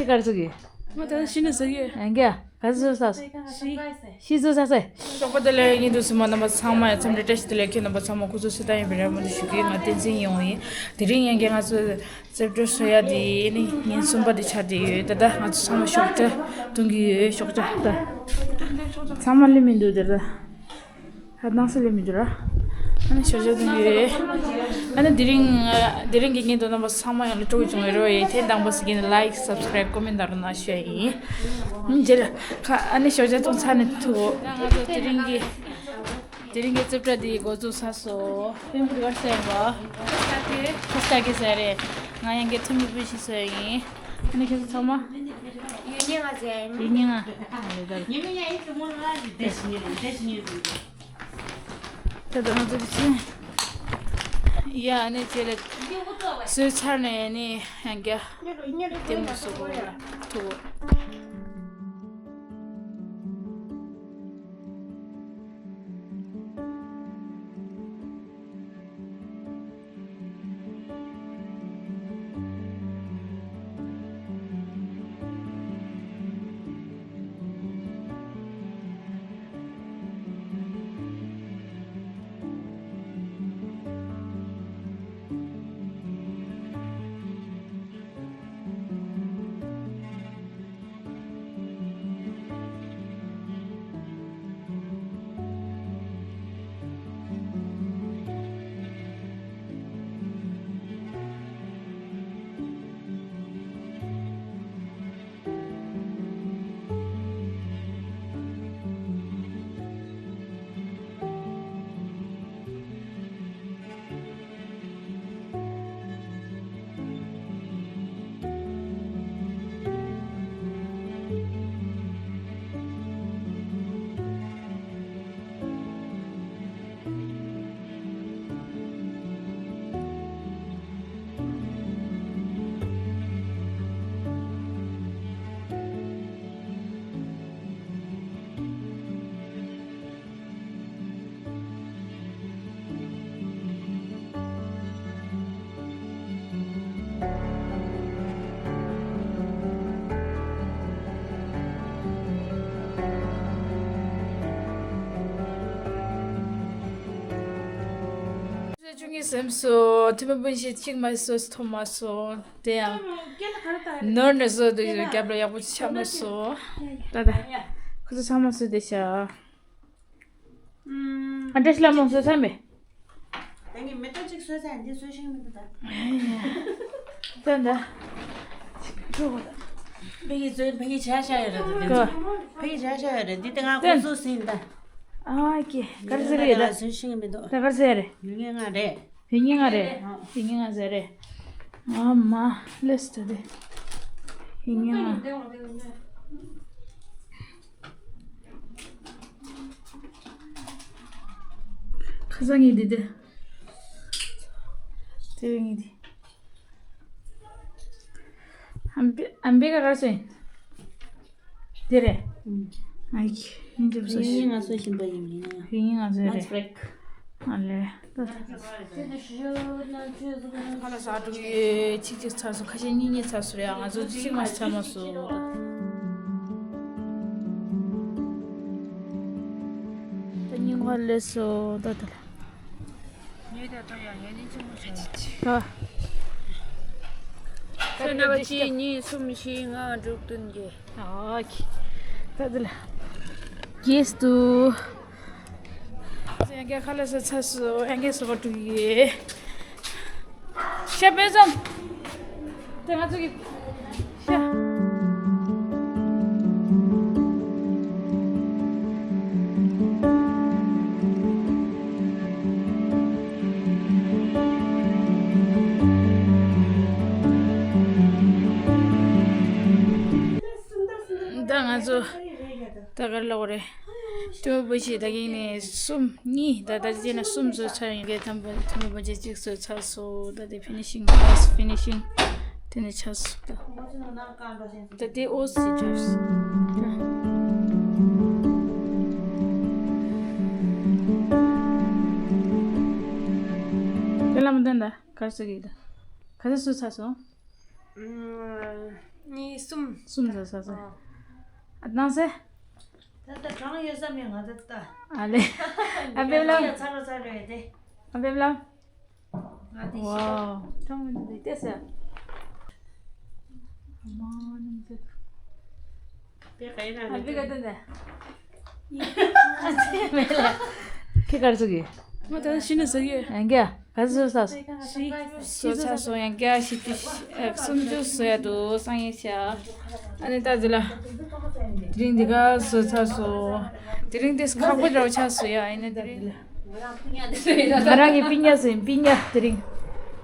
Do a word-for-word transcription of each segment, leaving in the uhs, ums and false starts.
ག་རེ་ཟེར་གི། ང་ད་ཤི་ནས་ཟེར་གི། ཨ་ཀྱ། ག་ཚོད་ཟ་སོང་། ཤི། ཤི་ཚོད་ཟ་སོང་། ཞོགས་པ་བདེ་ལེགས། ཡིན་དུས་སུ་མ་རྣམ་པ་ཚང་མ་ཡང་འཚམས་འདྲི་བཀྲ་ཤིས་བདེ་ལེགས། ཁྱེད་རྣམ་པ་ཚང་མ་སྐུ་གཟུགས་གསོ་ཐུབ་ཡིན་པའི་རེ་སྨོན་དུ་ཞུ་གི། ང་བསྟན་འཛིན་ཡོང་ཡིན། དེ་རིང་ཡང་ཀྱ་ང་ཚོ་རྩེད་འགྲན་བཟོ་ཡ་དེ་ནི་ཉིན་གསུམ་པ་དེ་ཆགས་བསྡད་ཡོད། ད་ལྟ་ང་ཚོ་ཚང་མ་ཞོགས་ཇ་འཐུང་གི་ཡོད། ཞོགས་ཇ་ད་ཚང་མ་སླེབས་མི་འདུག་དེ་ལ། ཧ་ནང་སུ་ལས་མི་འགྱུར་ར། ཨ་ནི་ཞོགས་ཇ་འཐུང་གི་ཡོད། ཨ་ནི་དེ་རིང་དེ་རིང་གི་ཉིན་དུ་རྣམ་པ་ཚང་མ་ཡང་ལ་སྤྲོ་བྱུང་བའི་རོ་ཡེ་ཐེངས་དང་པོ་ཟིག་ཡིན། ལའིཀ་སབ་སི་ཀ་རའིབ་ཀོ་མེན་ད་རུ་ན་ཞུ་ཡ་ཡིན། ཨ་ནི་རྗེས་ལ་ཁ་ཨ་ནི་ཞོགས་ཇ་འཐུང་ཚར་ནས་ཐུག་ང་ཚོ་དེ་རིང་གི་དེ་རིང་གི་རྩེད་འགྲན་འདི་འགོ་འཛུགས་ཚར་སོང་། ཕེམ་པུ་ག་སེ་བ་ཁོ་སྟ་གི་ཟེར་རེད། ང་ཡང་གི་ཐུ་མི་པུ་ཤི་སོ་ཡིན། ཨ་ནི་ཁྱེད་ཚོ་ཚང་མ་ཡིན་ཉེ་ང་ཟེར་ཡིན་ཉེ་ང་ཨ་ལེ་ད་ལེ། ད་ལྟ་ང་ཚོ་དེ་ཚོ་ཡ་ནི་ཅེ་ལེ་བཟོས་ཚར་ནས་ནི་ཡང་རྒྱ་ལྟད་མོ་བཟོ་དགོས་ལ་ཐུག་བཅུ་གཉིས་ཟིན་སོང་། ཐུ་མི་སྤུན་ཞིག་གཅིག་མ་སོས་ཐོབ་མ་སོང་། དེ་ཡང་ནོར་ནས་བཟོ་དུས་རྒྱབ་ལ་ཡག་པོ་ཆགས་མ་སོང་། ད་ད་ཁོ་ཚོ་ཚང་མ་སོས་བསྡད་ཤག་ཨ་འདྲ་ཞིག་ལ་མོ་བཟོས་ཚར་མེད། ད་ངས་མེ་ཏོག་གཅིག་བཟོས་ཚར། འདི་བཟོས་ཤེས་མི་འདུག་ད། ད་ད། ཕ་གི་བཟོས་ཕ་གི་བྱ་བྱ་ཡོད་རེད་ད། འདི་ཕ་གི་བྱ་བྱ་ཡོད་རེད། འདི་ད་ང་ཁོ་བཟོས་ཟིན་ད། ཨ་ཀྱེ་ག་རེ་ཟེར་རེད་ད། བཟོས་ཤེས་མི་འདུག་ད་ག་རེ་ཟེར་རེད། ཡུལ་ངན་ང་རེད། ཡུལ་ངན་ང་རེད། ཡུལ་ངན་ང་ཟེར་རེད། ཨ་མ་ལེས་ད་དེ། ཡུལ་ངན་ང་། ཁ་སང་ངས་འདི་འདི། དེ་བས་ངས་འདི། ཨམ་པི་ཨམ་པི་ག་ག་སོ་ཡིན། དེ་རེད། ཨ་ཡིན་འགྲུབ་སོ་ཡིན། ང་སོ་བཞིན་པ་ཡིན་ཡིན་ཡིན་ང་ཚོ་རེད། ཨ་ལེ། ཁ་ལག་ཟ་འགྲོ་གི་ཡོད། གཅིག་གཅིག་ཚར་སོང་། ཁ་ཤས་གཉིས་གཉིས་ཚར་སོང་རེད། ང་ཚོ་གཅིག་མ་ཚར་མ་སོང་། ད་སྙིང་ཁ་ལས་སོ་ད་ད་ལ། ཉོས་ད་ད་ཡང་ཡང་ནི་ཆུང་མ་ཆུང་། ད། ཁྱོད་རྣམ་པ་གཅིག་གཉིས་གསུམ་བཞི་ལྔ་དྲུག་བདུན་བརྒྱད། ཨོ་ཁེ། ད་འདི་ལ། རྒྱས་སུ། ཡང་བསྐྱར་ཁ་ལག་ཟ་ཚར་སོང་། ཡང་བསྐྱར་ཟ་བ་འགྲོ་གི་ཡོད། ཤ་དཔེ་བཟང་། དེ་ང་ཚོ་གི་ཤ། ད་ང་ཚོ་ད་ག་རེ་ལབ་དགོས་རེད། ཐུ་མི་བུ་ཤི་ད་གིན་ནས་གསུམ་གཉིས་ད་ད་ཅི་ན་གསུམ་བཟོས་ཚར་ཡིན་གྱི། ཐུ་མི་བུ་ཤི་གཅིག་བཟོས་ཚར་སོང་། ད་དེ་ཕི་ནི་ཤིང་ལ་ཕི་ནི་ཤིང་དེ་ནས་ཆགས་སོང་ད། ད་དེ་ཨོ་སི་ཆགས་སོང་། དེ་ལ་མི་འདོན་ད་གར་སོ་གི་ད་ག་ཚོད་བཟོས་ཚར་སོང་། གཉིས། གསུམ། གསུམ་བཟོ་ས་ས། ཨ། ཨ་ནང་སེ། ད་ལྟ་གྲངས་ཡོད་ས་མེད་ང་ད་ལྟ། ཨ་ལེ། ཨ་བེམ་ལགས། ཚར་རོ་ཚར་རོ་ཡོད་དེ། ཨ་བེམ་ལགས། ང་དེ་ཤི། ཝའོ། གྲངས་མི་འདུག་དེ་ལྟས་ཟེར། ཨ་མ་ནང་སེ། པེ་ག་ཡིན་ན། ཨ་བེ་ག་ད་ནས། ཁྱེད་ག་རེ་ཟ་གི། ང་ད་ལྟ་ཤི་ན་ཟ་གི་ཡོད། ཡང་རྒྱ། ག་ཚོད་ཟ། ཤི། བཟོ་ཚར་སོང་། ཡང་བསྐྱར་བཞི་བཅུ། ཨ། སུམ་ཅུ་བཟོ་ཡ་འདུག་སང་ཉིན་ཤ། ཨ་ནི་ད་འདི་ལ། དེ་རིང་འདི་ག་བཟོ་ཚར་སོང་། དེ་རིང་དེ་ཁག་པོ་འདྲ་བོ་ཆགས་སོང་ཡ། ཨ་ནི་དེ་རིང་། ང་རང་གི་པིན་ཉ་བཟོ་ཡིན། པིན་ཉ་དེ་རིང་།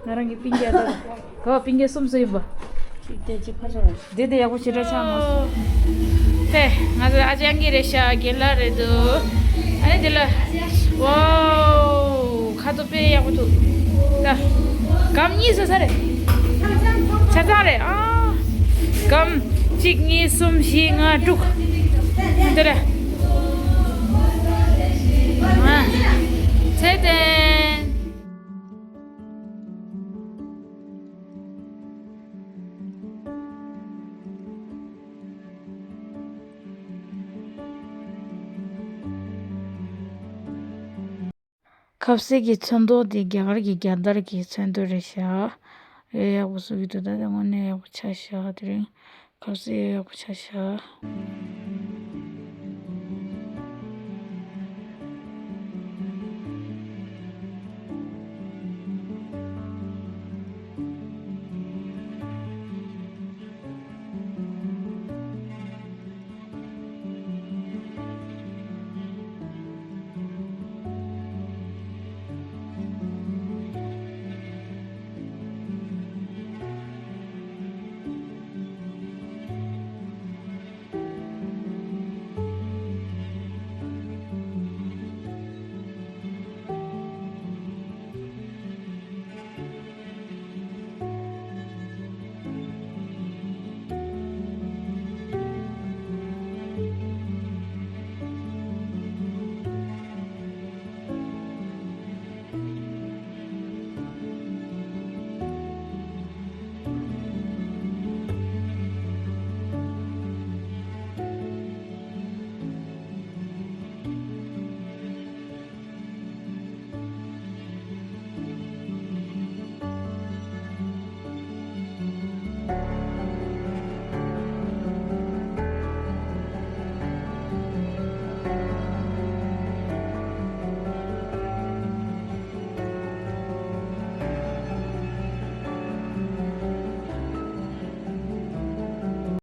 ང་རང་གི་པིན་ཉ་ད། ག་པིན་ཉ་གསུམ་བཟོ་ཡིན་པ། གཅིག་དེ་གཅིག་ཕ་ཚོ། དེ་དེ་ཡག་པོ་ཞེ་དྲག་ཆགས་མ་སོང་། དེ་ང་ཚོ་ཨ་ཅག་གི་རེད་ཤག་རྒན་ལགས་རེད་འདུག་ཨ་ནི་དེ་ལ། ཝའོ། ཁ་དོག་དཔེ་ཡག་པོ་འདུག་ད། སྒམ་གཉིས་བཟོས་ཚར་རེད། ཆ་ཚང་རེད། ཨ། སྒམ། གཅིག་གཉིས། གསུམ། བཞི། ལྔ། དྲུག་དེ་རེད། ཨ། ཚེ་བརྟན། ཁ་ཟས་ཀྱི་ཚོན་མདོག་དེ་རྒྱ་གར་གྱི་རྒྱལ་དར་གྱི་ཚོན་མདོག་རེད་ཤག་ཨེ། ཡག་པོ་བཟོ་གི་འདུག་ད་དེ་དངོས་གནས་ཡག་པོ་ཆགས་ཤག་དེ་རིང་ཁ་ཟས་ཡག་པོ་ཆགས་ཤག